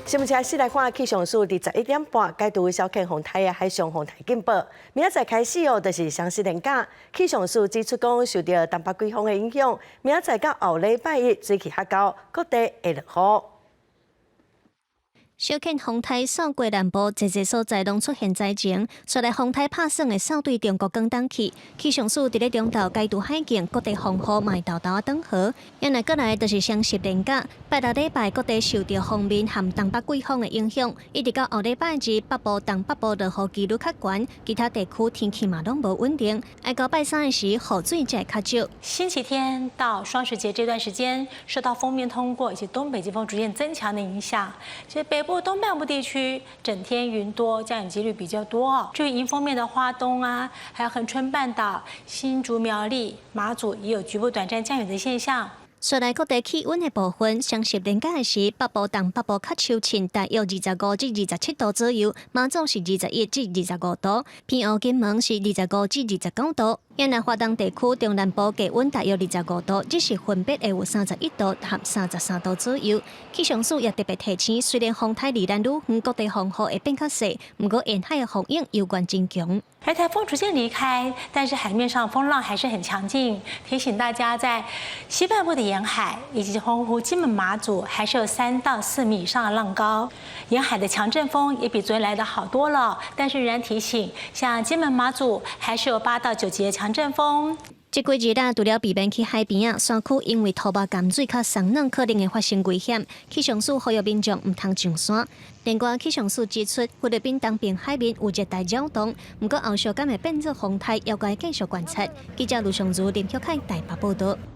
新聞開始來看氣象署佇11點半解除小犬風台的海上風台警報。明仔載開始哦，就是雙十連假。氣象署指出講，受著東北季風的影響，明仔載到後禮拜一水氣較厚，各地會落雨。小犬風台掃過南部，濟濟所在攏出現災情。紲來風台拍算會掃對中國廣東去。氣象署佇咧中晝解除海警，各地風雨嘛會沓沓轉雨。猶若過來就是雙十連假，拜六禮拜各地受著鋒面和東北季風的影響，一直到後禮拜二，北部、東北部落雨幾率較懸，其他地區天氣嘛攏無穩定。愛到拜三的時，雨水才會較少。星期天到雙十節這段時間，受到鋒面通過以及東北季風逐漸增強的影響，其實北部東半部地區整天雲多，降雨幾率比較多。至於迎風面的花東啊，還有恆春半島、新竹苗栗、馬祖，也有局部短暫降雨的現象。紲來各地氣溫的部分，雙十連假的時，北部、東北部較秋晴，大約25至27度左右；馬祖是21至25度，澎湖金門是25至29度。猶若華東地區中南部低溫大約25度，只是分別會有31度和33度左右。氣象署也特別提醒，雖然風台離咱愈遠，各地風雨會變較細，毋過沿海的風湧猶原真強。而颱風逐漸離開，但是海面上風浪還是很強勁，提醒大家在西半部的沿海以及澎湖、金門、馬祖，還是有3到4米以上的浪高。沿海的強陣風也比昨天來得好多了，但是仍然提醒，像金門、馬祖還是有8到9級的強陣風。這幾日啊，除了避免去海邊啊，山區因為土木鹹水較鬆軟，可能會發生危險。氣象署呼籲民眾毋通上山。另外，氣象署指出，菲律賓東邊海面有熱帶擾動，毋過後續敢會變做風台，猶閣繼續觀察。記者盧尚如、林旭凱台北報道。